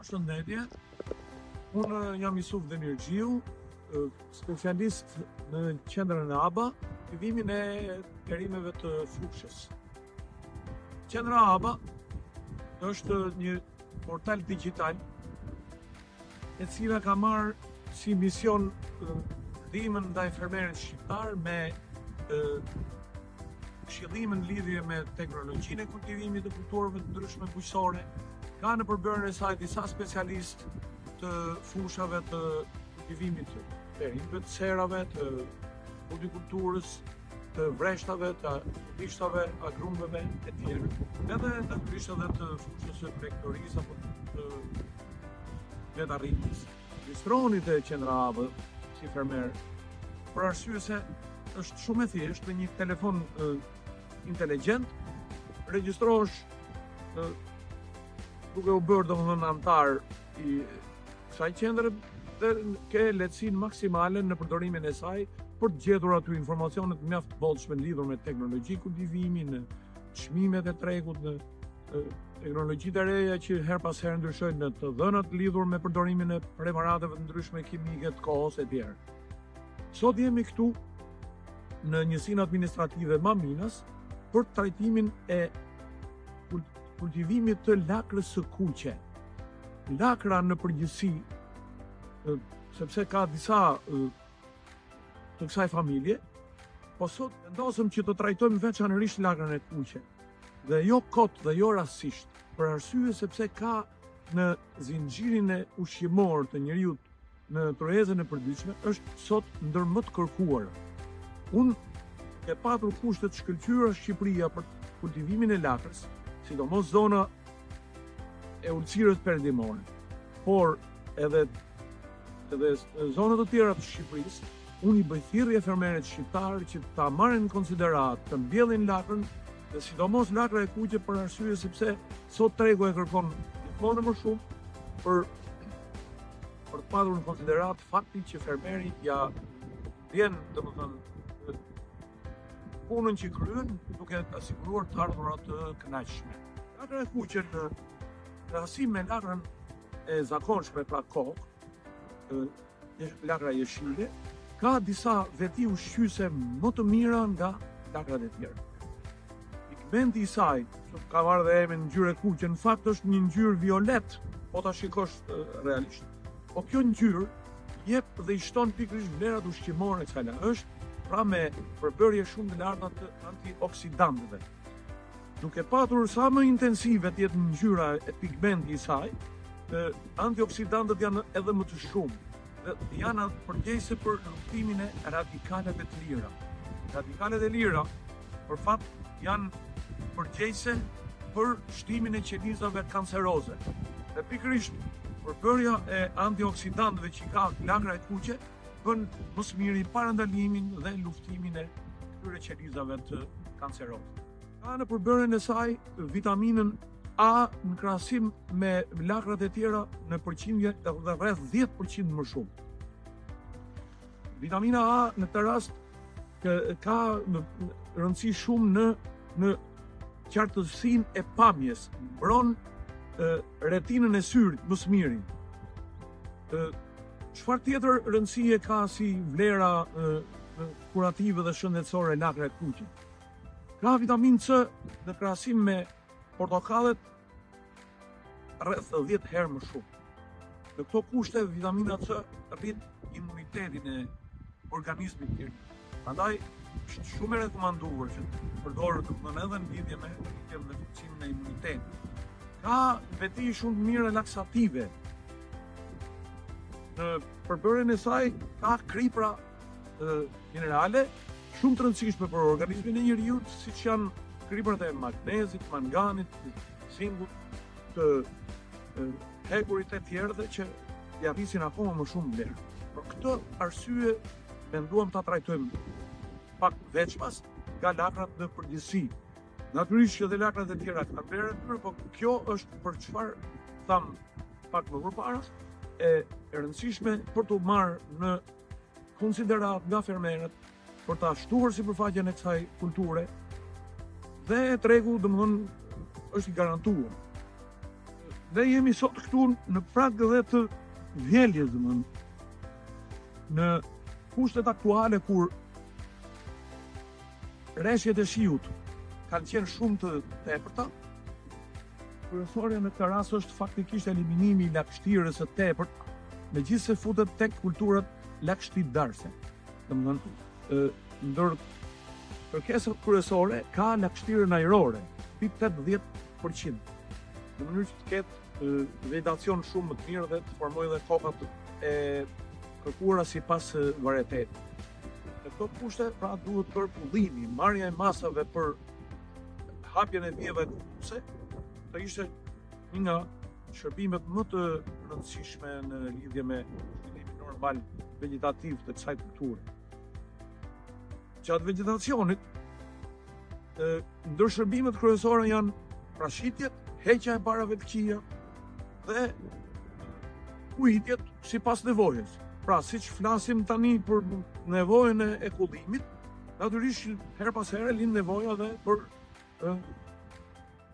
Përshëndetje. Unë jam Isuf Demirxhiu, specialist në qendrën e ABA, kultivimin e perimeve të fushës. Qendra ABA është një portal digjital e cila ka marrë si mision ndihmën ndaj fermerit shqiptar me këshillime në lidhje me teknologjinë e kultivimit të kulturave të ndryshme bujqësore, ka në përbërjen e saj disa specialistë të fushave të kultivimit të perimeve të serave, të hortikulturës, të vreshtave, të bishtave, agrumeve e tjerë. Edhe natyrisht edhe të fushës së blegtorisë apo të bletarritjes. Regjistrohuni te qendra ABA si fermer, për arsye se është shumë e thjeshtë me një telefon inteligjent, regjistrohesh duke u bërë domethënë anëtar i kësaj qendre dhe ke lehtësinë maksimale në përdorimin e saj për të gjetur aty informacione të mjaft bollshme lidhur me teknologji kultivimi, në çmimet e tregut, në teknologjitë e reja që herë pas here ndryshojnë në të dhënat lidhur me përdorimin e preparateve të ndryshme kimike të kohës e tjerë. Sot jemi këtu në njësinë administrative Maminas për trajtimin e kultivimit të lakrës së kuqe. Lakra në përgjithësi, sepse ka disa të kësaj familje, po sot vendosëm që të trajtojmë veçanërisht lakrën e kuqe. Dhe jo kot dhe jo rastësisht, për arsye sepse ka në zinxhirin e ushqimor të njeriut në tryezën e përditshme është sot ndër më të kërkuara. Unë e patur kushte të shkëlqyera Shqipëria për kultivimin e lakrës, sidomos zona e Ultësirës Perëndimore, por edhe edhe zona të tjera të Shqipërisë, unë i bëj thirrje fermerit shqiptar që ta marrin në konsideratë, të mbjellin lakrën dhe sidomos lakra e kuqe për arsye sepse sot tregu e kërkon gjithmonë më shumë për për të patur në konsideratë faktin që fermeri ia vlen, domethënë, punën që kryen duke asiguruar të ardhura të kënaqshme. Lakra e kuqe në krahasim me lakrën e zakonshme, pra kokë, lakra jeshile, ka disa veti ushqyese më të mira nga lakrat e tjera. Pigmenti i saj, që ka marrë dhe emrin ngjyrë e kuqe, në fakt është një ngjyrë violet, po ta shikosh realisht. Po kjo ngjyrë jep dhe i shton pikërisht vlerat ushqimore kësaj lakre. Është pra me përbërje shumë të larta të antioksidantëve. Duke patur sa më intensive të jetë ngjyra e pigmenti i saj, antioksidantët janë edhe më të shumë dhe janë përgjegjëse për luftimin e radikaleve të lira. Radikalet e lira, për fat, janë përgjegjëse për shtimin e qelizave kanceroze. Dhe pikërisht përbërja e antioksidantëve që ka lakra e kuqe bën më së miri parandalimin dhe luftimin e këtyre qelizave të kanceroze. Ka në përbërjen e saj vitaminën A në krahasim me lakrat e tjera në përqindje edhe rreth 10% më shumë. Vitamina A në këtë rast ka rëndësi shumë në në qartësinë e pamjes, mbron retinën e syrit më së miri. Çfarë tjetër rëndësie ka si vlera kurative dhe shëndetësore lakra e kuqe? Ka vitaminë C në krahasim me portokallet rreth 10 herë më shumë. Në këto kushte vitamina C rrit imunitetin e organizmit të njeriut. Prandaj është shumë e rekomanduar që të përdoret domethënë edhe në lidhje me rritjen dhe forcimin e imunitetit. Ka veti shumë të mira laksative. Në përbërjen e saj ka kripra minerale shumë të rëndësishme për organizmin e njeriut, siç janë kriprat e magnezit, manganit, zinkut, të hekurit e tjerë dhe që ia rrisin akoma më shumë vlerën. Për këtë arsye menduam ta trajtojmë pak veçmas nga lakrat në përgjithësi. Natyrisht që dhe lakrat e tjera kanë vlerën e tyre, po kjo është për çfarë thamë pak më përpara, e rëndësishme për t'u marrë në konsideratë nga fermerët për ta shtuar sipërfaqen e kësaj kulture dhe tregu, domethënë, është i garantuar. Ne jemi sot këtu në prag dhe të vjeljes, domethënë, në kushtet aktuale kur reshjet e shiut kanë qenë shumë të tepërta, kryesorja në këtë rast është faktikisht eliminimi i lagështirës së tepërt, megjithëse futet tek kulturat lagështidarëse. Domethënë, ndër kërkesat kryesore ka lagështirën ajrore, mbi 80%, në mënyrë që të ketë vegjetacion shumë më të mirë dhe të formojë dhe kokat e kërkuara sipas varietetit. Në këto kushte, pra duhet bërë kullimi, marrja e masave për hapjen e vijave kulluese, të ishte një nga shërbimet më të rëndësishme në lidhje me zhvillimin normal vegjetativ të kësaj kulture. Gjatë vegjetacionit, ndër shërbimet kryesore janë prashitjet, heqja e barave të këqija dhe ujitjet sipas nevojës. Pra, siç flasim tani për nevojën e kullimit, natyrisht herë pas here lind nevoja dhe për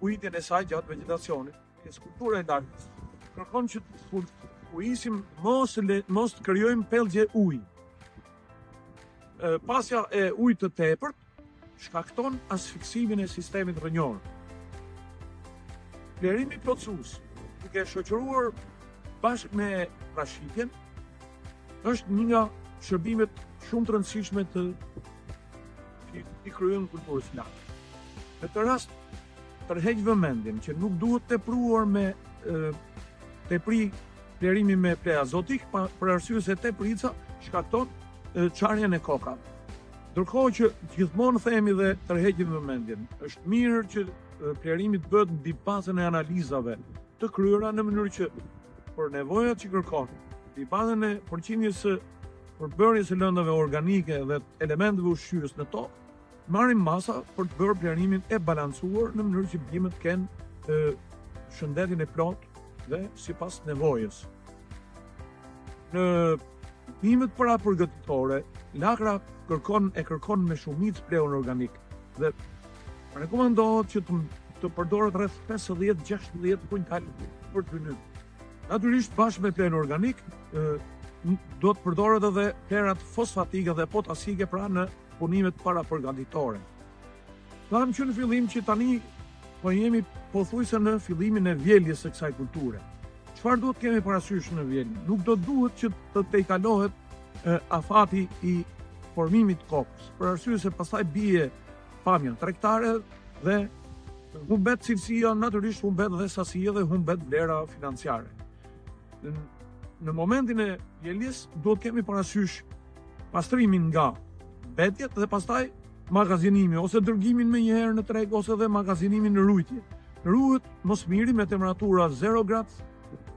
ujitjen e saj gjatë vegjetacionit. Kultura e lakrës kërkon që kur ujisim mos le, mos të krijojmë pellgje uji. Pasja e ujit të tepërt shkakton asfiksimin e sistemit rrënjor. Plehërimi plotësues, duke shoqëruar bashkë me prashitjen, është një nga shërbimet shumë të rëndësishme të që i kryejmë kulturës lakrës. Në këtë rast tërheq vëmendjen që nuk duhet tepruar me tepri plehërimi me pleh azotik, pa, për arsye se teprica shkakton çarjen e kokave. Ndërkohë që gjithmonë themi dhe tërheqim vëmendjen, është mirë që plehërimi të bëhet mbi bazën e analizave të kryera në mënyrë që për nevojat që kërkon, mbi bazën e përqindjes së përbërjes së lëndëve organike dhe elementëve ushqyes në tokë, marrim masa për të bërë plehërimin e balancuar në mënyrë që bimët të kenë shëndetin e plotë dhe sipas nevojës. Në bimët parapërgatitore, lakra kërkon e kërkon me shumicë plehun organik dhe rekomandohet që të, të përdoret rreth 50-60 kuintal për dynym. Natyrisht bashkë me plehun organik do të përdoret edhe plehrat fosfatike dhe potasike pra në punimet parapërgatitore. Thamë që në fillim që tani po jemi pothuajse në fillimin e vjeljes së kësaj kulture. Çfarë duhet të kemi parasysh në vjelje? Nuk do duhet që të tejkalohet afati i formimit të kokës, për arsye se pastaj bie pamja tregtare dhe humbet cilësia, natyrisht humbet dhe sasia dhe humbet vlera financiare. Në momentin e vjeljes duhet kemi parasysh pastrimin nga mbetjet dhe pastaj magazinimi ose dërgimin menjëherë në treg ose dhe magazinimin në ruajtje. Ruhet më së miri me temperatura 0 gradë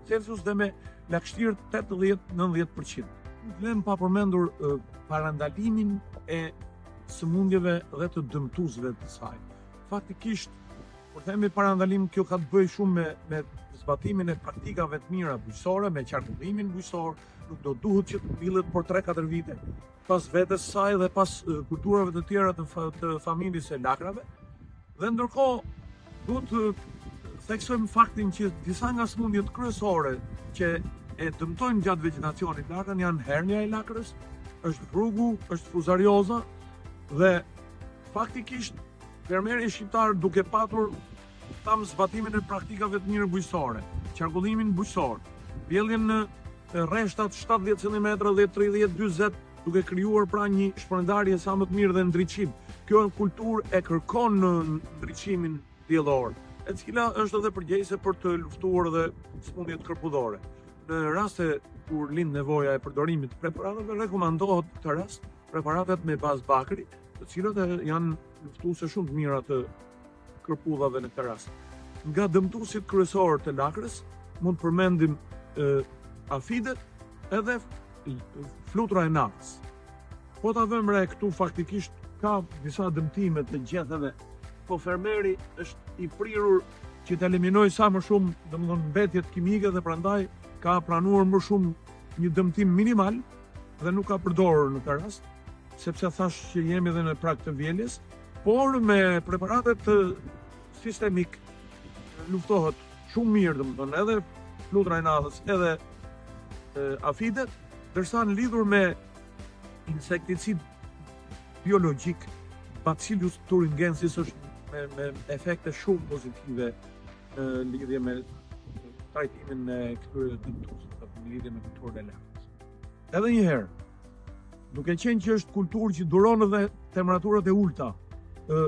Celsius dhe me lagështirë 80-90%. Nuk lëmë pa përmendur parandalimin e sëmundjeve dhe të dëmtuesve të saj. Faktikisht, kur themi parandalim, kjo ka të bëjë shumë me, me zbatimin e praktikave të mira bujqësore, me qarkullimin bujqësor, nuk do duhet që të mbillet por 3-4 vite pas vetes saj dhe pas kulturave të tjera të, të familjes së lakrave. Dhe ndërkohë duhet të theksojmë faktin që disa nga sëmundjet kryesore që e dëmtojnë gjatë vegjetacionit lakrën janë hernia e lakrës, është brugu, është fuzarioza dhe faktikisht fermeri shqiptar duke patur thamë zbatimin e praktikave të mira bujqësore, qarkullimin bujqësor, mbjelljen në rreshtat 70 cm, 10, 30, 40, duke krijuar pra një shpërndarje sa më të mirë dhe ndriçim. Kjo kulturë e kërkon ndriçimin diellor, e cila është edhe përgjegjëse për të luftuar dhe sëmundjet kërpudhore. Në raste kur lind nevoja e përdorimit të preparateve, rekomandohet në këtë rast preparatet me bazë bakri, të cilat janë luftuese shumë të mira të kërpudhave në këtë rast. Nga dëmtuesit kryesorë të lakrës mund të përmendim e, afidet edhe flutura e natës. Po ta vëmë re këtu faktikisht ka disa dëmtime të gjetheve, po fermeri është i prirur që të eliminojë sa më shumë, domethënë mbetjet kimike dhe prandaj ka pranuar më shumë një dëmtim minimal dhe nuk ka përdorur në këtë rast, sepse thashë që jemi edhe në prag të vjeljes, por me preparatet sistemik luftohet Shumë mirë, domethënë, edhe flutura e natës, edhe e, afidet, ndërsa në lidhur me insekticid biologjik, Bacillus thuringiensis është me, me efekte shumë pozitive në lidhje me trajtimin e këtyre dëmtuesve, në lidhje me kulturën e lakrës. Edhe një herë, duke qenë që është kulturë që duron edhe temperaturat e ulta, ë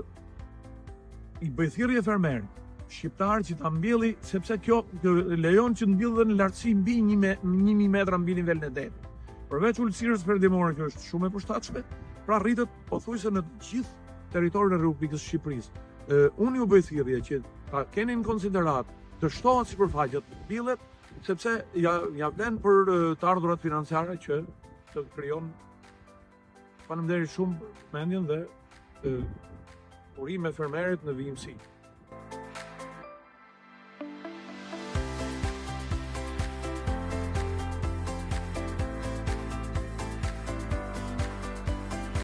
i bëj thirrje fermerit shqiptar që ta mbjelli sepse kjo, kjo lejon që të mbjellë dhe në lartësi mbi 1000 metra mbi nivelin e detit. Përveç ultësirës perëndimore që është shumë e përshtatshme, pra rritet pothuajse në të gjithë territorin e Republikës së Shqipërisë. Unë ju bëj thirrje që ta keni në konsideratë të shtohet sipërfaqja, të mbillet sepse ja ja vlen për të ardhurat financiare që të krijon. Faleminderit shumë për vëmendjen dhe urime fermerit në vijimësi.